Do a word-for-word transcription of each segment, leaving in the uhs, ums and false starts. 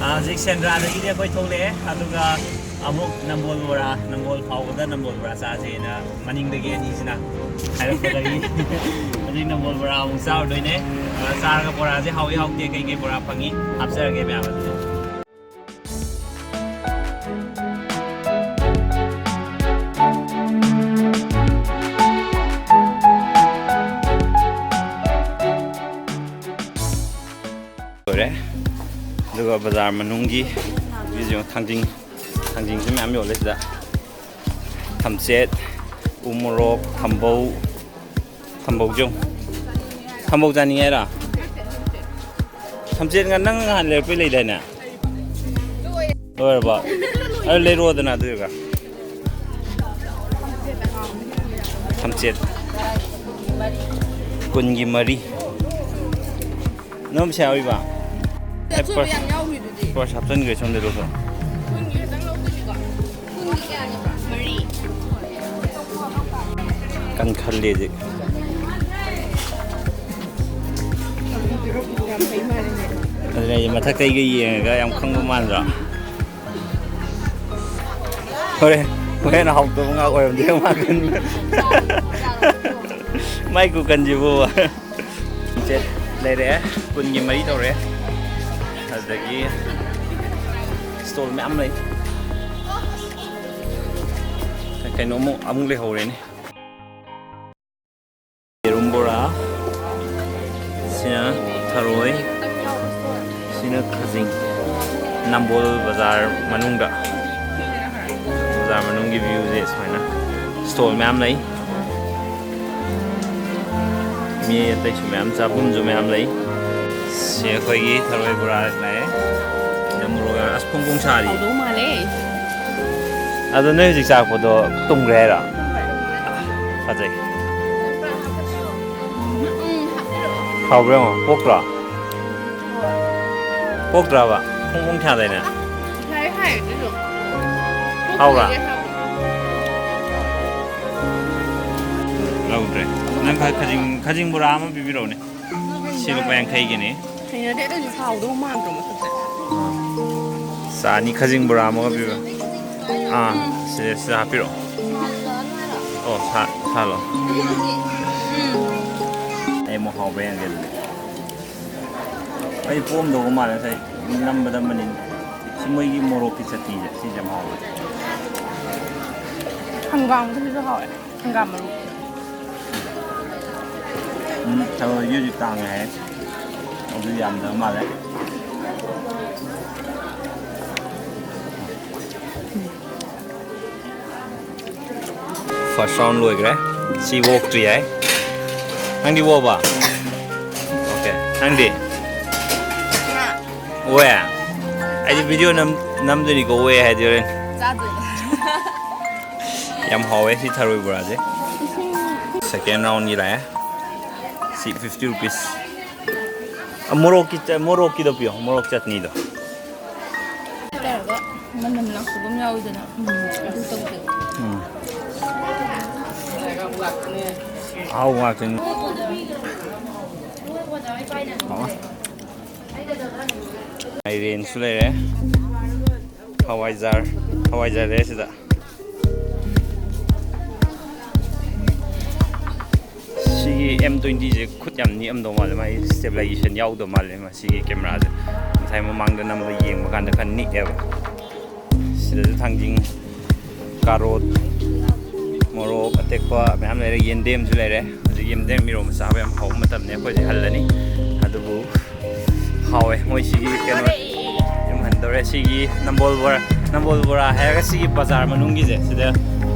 ꯑꯥ, ꯍꯧꯖꯤꯛ ꯁꯦꯟꯗ꯭ꯔꯥꯗꯒꯤꯗꯤ ꯑꯩꯈꯣꯏ ꯊꯣꯛꯂꯛꯑꯦ, ꯑꯗꯨꯒ ꯑꯃꯨꯛ ꯅꯝꯕꯣꯜ ꯕꯣꯔꯥ, ꯅꯝꯕꯣꯜ ꯐꯥꯎꯕꯗ ꯅꯝꯕꯣꯜ ꯕꯣꯔꯥ ꯆꯥꯁꯦꯅ ꯃꯅꯤꯡꯗꯒꯤ ꯑꯅꯤꯁꯤꯅ ꯍꯥꯏꯔꯛꯄꯗꯒꯤ ꯍꯧꯖꯤꯛ ꯅꯝꯕꯣꯜ ꯕꯣꯔꯥ ꯑꯃꯨꯛ ꯆꯥꯔꯨꯗꯣꯏꯅꯦ꯫ ꯑꯥ, ꯆꯥꯔꯒ ꯕꯣꯔꯥꯁꯦ ꯍꯥꯎꯏ ꯍꯥꯎꯇꯦ, ꯀꯩ ꯀꯩ ꯕꯣꯔꯥ ꯐꯪꯉꯤ, ꯍꯥꯞꯆꯔꯒꯦ ꯃꯌꯥꯝ ꯑꯗꯨꯗꯤ꯫ ꯂꯣꯏꯔꯦ꯫ ꯑꯗꯨꯒ ꯕꯖꯥꯔ ꯃꯅꯨꯡꯒꯤ ꯃꯤꯁꯤꯡ ꯊꯥꯡꯖꯤꯡ, ꯊꯥꯡꯖꯤꯡꯁꯨ ꯃꯌꯥꯝ ꯌꯣꯜꯂꯦ ꯁꯤꯗ꯫ ꯊꯝꯆꯦꯠ, ꯎ ꯃꯣꯔꯣꯛ, ꯊꯝꯕꯧ, ꯊꯝꯕꯧꯁꯨ ꯌꯦꯡꯉꯨ꯫ ꯊꯝꯕꯧ ꯆꯥꯅꯤꯡꯉꯦ ꯍꯥꯏꯔꯣ? ꯊꯝꯆꯦꯠ ꯉ-, ꯅꯪ ꯅꯍꯥꯟ ꯂꯩꯔꯛꯄꯩ ꯂꯩꯗꯥꯏꯅꯦ? ꯂꯣꯏꯔꯕꯣ? ꯑꯗꯨ ꯂꯩꯔꯛꯑꯣꯗꯅ ꯑꯗꯨ ꯑꯣꯏꯔꯒ꯫ ꯊꯝꯆꯦꯠ ꯀꯨꯟꯒꯤ ꯃꯔꯤ꯫ ꯅꯪ ꯄꯩꯁꯥ ꯌꯥꯎꯔꯤꯕ? ꯑꯦ, ꯑꯆꯣꯏꯕ ꯄꯔ-, ꯌꯥꯝ ꯌꯥꯎꯔꯤꯗꯨꯗꯤ꯫ ꯄꯔꯁ ꯍꯥꯞꯆꯤꯟꯈ꯭ꯔꯦ ꯁꯣꯝꯗ ꯂꯧꯊꯣꯛ꯫ ꯀꯨꯟꯒꯤ ꯈꯛꯇꯪ ꯂꯧꯗꯣꯏꯅꯤꯀꯣ? ꯀꯨꯟꯒꯤ ꯀꯌꯥꯅꯦꯕ? ꯃꯔꯤ꯫ ꯀꯟ ꯈꯜꯂꯤ ꯍꯧꯖꯤꯛ꯫ ꯌꯥꯝ ꯍꯩ ꯃꯥꯜꯂꯦꯅꯦ꯫ ꯑꯗꯨꯅ ꯑꯩꯁꯦ ꯃꯊꯛꯇꯩꯒ ꯌꯦꯡꯉꯒ ꯌꯥꯝ ꯈꯪꯕ ꯃꯥꯟꯗ꯭ꯔꯣ? ꯍꯣꯔꯦꯟ, ꯍꯣꯔꯦꯟ ꯍꯥꯎꯇꯕ ꯉꯥꯛ ꯑꯣꯏꯔꯝꯗꯣꯏ ꯃꯥꯟ ꯈꯟꯕ꯫ ꯃꯥꯏ ꯀꯨꯀꯟꯁꯤꯕꯨ꯫ ꯁꯦ, ꯂꯩꯔꯛꯑꯦ꯫ ꯀꯨꯟꯒꯤ ꯃꯔꯤ ꯇꯧꯔꯦ꯫ ꯑꯗꯨꯗꯒꯤ ꯁ꯭ꯇꯣꯜ ꯃꯌꯥꯝ ꯂꯩ꯫ ꯀꯩꯅꯣꯃꯨꯛ ꯑꯃꯨꯛ ꯂꯩꯍꯧꯔꯦꯅꯦ꯫ ꯌꯦꯔꯨꯝ ꯕꯣꯔꯥ, ꯁꯤꯅ ꯊꯔꯣꯏ, ꯁꯤꯅ ꯈꯖꯤꯡ꯫ ꯅꯝꯕꯣꯜ ꯕꯖꯥꯔ ꯃꯅꯨꯡꯗ, ꯕꯖꯥꯔ ꯃꯅꯨꯡꯒꯤ ꯚ꯭ꯌꯨꯁꯦ ꯁꯨꯃꯥꯏꯅ ꯁ꯭ꯇꯣꯜ ꯃꯌꯥꯝ ꯂꯩ꯫ ꯃꯤ ꯑꯇꯩꯁꯨ ꯃꯌꯥꯝ, ꯆꯥꯐꯝꯁꯨ ꯃꯌꯥꯝ ꯂꯩ꯫ ꯁꯤ ꯑꯩꯈꯣꯏꯒꯤ ꯊꯔꯣꯏ ꯕꯣꯔꯥ ꯂꯩꯔꯦ꯫ ꯁꯤꯗ ꯃꯣꯔꯣꯛ ꯌꯥꯎꯔꯦ꯫ ꯑꯁ, ꯐꯣꯡ ꯐꯣꯡ ꯁꯥꯔꯤ꯫ ꯍꯥꯎꯗꯧ ꯃꯥꯜꯂꯦ꯫ ꯑꯗꯣ ꯅꯣꯏ ꯍꯧꯖꯤꯛ ꯆꯥꯔꯛꯄꯗꯣ ꯇꯨꯝꯈ꯭ꯔꯦ ꯍꯥꯏꯔꯣ? ꯐꯖꯩ꯫ ꯍꯥꯎꯕ꯭ꯔꯥ ꯌꯦꯡꯉꯣ꯫ ꯄꯣꯛꯇ꯭ꯔꯣ? ꯄꯣꯛꯇ꯭ꯔꯕ? ꯐꯣꯡ ꯐꯣꯡ ꯁꯥꯗꯥꯏꯅꯦ? ꯍꯥꯎꯕ꯭ꯔꯥ? ꯂꯧꯗ꯭ꯔꯦ꯫ ꯅꯪ ꯈ-, ꯈꯖꯤꯡ, ꯈꯖꯤꯡ ꯕꯣꯔꯥ ꯑꯃ ꯄꯤꯕꯤꯔꯛꯎꯅꯦ꯫ ꯁꯤ ꯂꯨꯄꯥ ꯌꯥꯡꯈꯩꯒꯤꯅꯤ꯫ ꯍꯩꯅꯗꯦ, ꯑꯗꯨꯁꯨ ꯍꯥꯎꯗꯧ ꯃꯥꯟꯗ꯭ꯔꯣ ꯃꯁꯛꯁꯦ? ꯆꯥꯅꯤ, ꯈꯖꯤꯡ ꯕꯣꯔꯥ ꯑꯃꯒ ꯄꯤꯕ꯫ ꯑꯥ, ꯁꯤꯗ, ꯁꯤꯗ ꯍꯥꯞꯄꯤꯔꯛꯑꯣ꯫ ꯑꯣ, ꯁꯥ-, ꯁꯥꯍꯜꯂꯣ꯫ ꯑꯩ ꯑꯃꯨꯛ ꯍꯥꯎꯕ꯭ꯔꯥ ꯌꯦꯡꯒꯦ ꯑꯗꯨꯗꯤ꯫ ꯑꯩ ꯄꯣꯝꯗꯧꯕ ꯃꯥꯜꯂꯦ ꯉꯁꯥꯏ ꯅꯝꯕꯗ ꯃꯅꯤꯟ꯫ ꯁꯤ ꯃꯣꯏꯒꯤ ꯃꯣꯔꯣꯛꯀꯤ ꯆꯠꯅꯤꯁꯦ, ꯁꯤꯁꯦ ꯌꯥꯝ ꯍꯥꯎꯕꯅꯦ꯫ ꯍꯪꯒꯥꯝꯒꯤꯁꯨ ꯍꯥꯎꯋꯦ꯫ ꯍꯪꯒꯥꯝ ꯃꯔꯨ꯫ ꯎꯝ, ꯊꯔꯣꯏꯗꯤ ꯍꯧꯖꯤꯛ ꯇꯥꯡꯉꯦ ꯍꯥꯏꯌꯦ꯫ ꯑꯗꯨ ꯌꯥꯝꯗꯕ ꯃꯥꯜꯂꯦ꯫ First round ꯂꯣꯏꯈ꯭ꯔꯦ꯫ ꯁꯤ walk ꯇ꯭ꯔꯤ ꯍꯥꯏ꯫ ꯅꯪꯗꯤ walk ꯕ? Okay꯫ ꯅꯪꯗꯤ? ꯋꯦ꯫ ꯑꯩꯗꯤ video ꯅꯝ-, ꯅꯝꯗꯣꯏꯅꯤꯀꯣ, ꯋꯦ ꯍꯥꯏꯗꯤ ꯍꯣꯔꯦꯟ꯫ ꯆꯥꯗꯣꯏꯅꯦ꯫ ꯌꯥꯝ ꯍꯥꯎꯋꯦ ꯁꯤ ꯊꯔꯣꯏ ꯕꯣꯔꯥꯁꯦ꯫ Second round ꯒꯤ ꯂꯥꯛꯑꯦ꯫ ꯁꯤ fifty rupees꯫ ꯑ, ꯃꯣꯔꯣꯛꯀꯤ ꯆ-, ꯃꯣꯔꯣꯛꯀꯤꯗꯣ ꯄꯤꯌꯣ, ꯃꯣꯔꯣꯛ ꯆꯠꯅꯤꯗꯣ꯫ ꯇꯧꯔꯒ ꯃꯅꯝ ꯂꯥꯛꯄꯒꯨꯝ ꯌꯥꯎꯋꯤꯗꯅ꯫ ꯎꯝ, ꯑꯗꯨ ꯇꯧꯗꯦ꯫ ꯎꯝ꯫ ꯑꯍꯥꯎꯕ ꯉꯥꯛꯇꯅꯤ꯫ ꯍꯥꯎꯋꯦ꯫ ꯃꯥꯏꯔꯦꯟꯁꯨ ꯂꯩꯔꯦ꯫ ꯍꯋꯥꯏꯖꯥꯔ, ꯍꯋꯥꯏꯖꯥꯔ ꯂꯩꯔꯦ ꯁꯤꯗ꯫ ꯁꯤꯒꯤ M twenty ꯁꯦ ꯈꯨꯠ ꯌꯥꯝ ꯅꯤꯛꯑꯝꯗꯧ ꯃꯥꯜꯂꯦ, ꯃꯥꯒꯤ stabilization ꯌꯥꯎꯗꯕ ꯃꯥꯜꯂꯦ ꯃꯁꯤꯒꯤ camera ꯁꯦ꯫ ꯉꯁꯥꯏ ꯃꯃꯥꯡꯗ ꯅꯝꯕ ꯌꯦꯡꯕ ꯀꯥꯟꯗ ꯈꯔ ꯅꯤꯛꯑꯦꯕ꯫ ꯁꯤꯗꯁꯨ ꯊꯥꯡꯖꯤꯡ, carrot, ꯃꯣꯔꯣꯛ ꯑꯇꯦꯛꯄ ꯃꯌꯥꯝ ꯂꯩꯔꯦ, ꯌꯦꯟꯗꯦꯝꯁꯨ ꯂꯩꯔꯦ꯫ ꯍꯧꯖꯤꯛ ꯌꯦꯟꯗꯦꯝ ꯏꯔꯣꯝꯕ ꯆꯥꯕ ꯌꯥꯝ ꯍꯥꯎꯕ ꯃꯇꯝꯅꯦ, ꯑꯩꯈꯣꯏꯗꯤ ꯍꯜꯂꯅꯤ꯫ ꯑꯗꯨꯕꯨ ꯍꯥꯎꯋꯦ ꯃꯣꯏ ꯁꯤꯒꯤ ꯀꯩꯅꯣ꯫ ꯌꯨꯝ ꯍꯟꯗꯧꯔꯦ꯫ ꯁꯤꯒꯤ ꯅꯝꯕꯣꯜ ꯕꯣꯔꯥ, ꯅꯝꯕꯣꯜ ꯕꯣꯔꯥ ꯍꯥꯏꯔꯒ ꯁꯤꯒꯤ ꯕꯖꯥꯔ ꯃꯅꯨꯡꯒꯤꯁꯦ ꯁꯤꯗ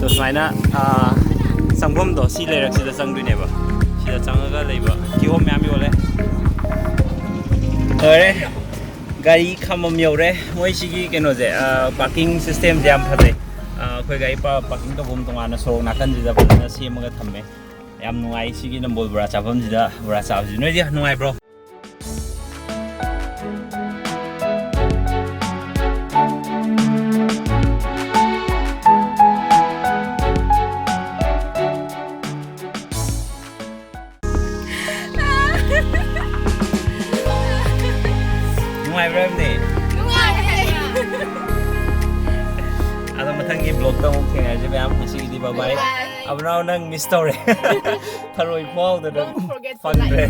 ꯁꯨꯃꯥꯏꯅ, ꯑꯥ, ꯆꯪꯐꯝꯗꯣ ꯁꯤ ꯂꯩꯔꯛꯁꯤꯗ ꯆꯪꯗꯣꯏꯅꯦꯕ꯫ ꯁꯤꯗ ꯆꯪꯉꯒ ꯂꯩꯕ ꯀꯤꯍꯣꯝ ꯃꯌꯥꯝ ꯌꯣꯜꯂꯦ꯫ ꯂꯣꯏꯔꯦ꯫ ꯒꯥꯔꯤ ꯈꯥꯝꯕꯝ ꯌꯧꯔꯦ꯫ ꯃꯣꯏ ꯁꯤꯒꯤ ꯀꯩꯅꯣꯁꯦ, ꯑ, parking system ꯁꯦ ꯌꯥꯝ ꯐꯖꯩ꯫ ꯑ, ꯑꯩꯈꯣꯏ ꯒꯥꯔꯤ ꯄꯥ-, parking ꯇꯧꯐꯝ ꯇꯣꯉꯥꯟꯅ ꯁꯣꯔꯣꯛ ꯅꯥꯀꯟꯁꯤꯗ ꯐꯖꯅ ꯁꯦꯝꯃꯒ ꯊꯝꯃꯦ꯫ ꯌꯥꯝ ꯅꯨꯡꯉꯥꯏ ꯁꯤꯒꯤ ꯅꯝꯕꯣꯜ ꯕꯣꯔꯥ ꯆꯥꯐꯝꯁꯤꯗ ꯕꯣꯔꯥ ꯆꯥꯕꯁꯤ꯫ ꯅꯣꯏꯗꯤ ꯅꯨꯡꯉꯥꯏꯕ꯭ꯔꯣ? ꯅꯨꯡꯉꯥꯏꯔꯦ꯫ ꯑꯗꯣ ꯃꯊꯪꯒꯤ vlogꯇ ꯑꯃꯨꯛ ꯊꯦꯡꯅꯔꯁꯦ ꯃꯌꯥꯝ꯫ ꯉꯁꯤꯒꯤꯗꯤ bye bye꯫ ꯑꯕꯅꯥꯎ, ꯅꯪ miss ꯇꯧꯔꯦ꯫ ꯊꯔꯣꯏ ꯈꯨꯍꯥꯎꯗꯣ ꯅꯪ ꯐꯪꯗ꯭ꯔꯦ꯫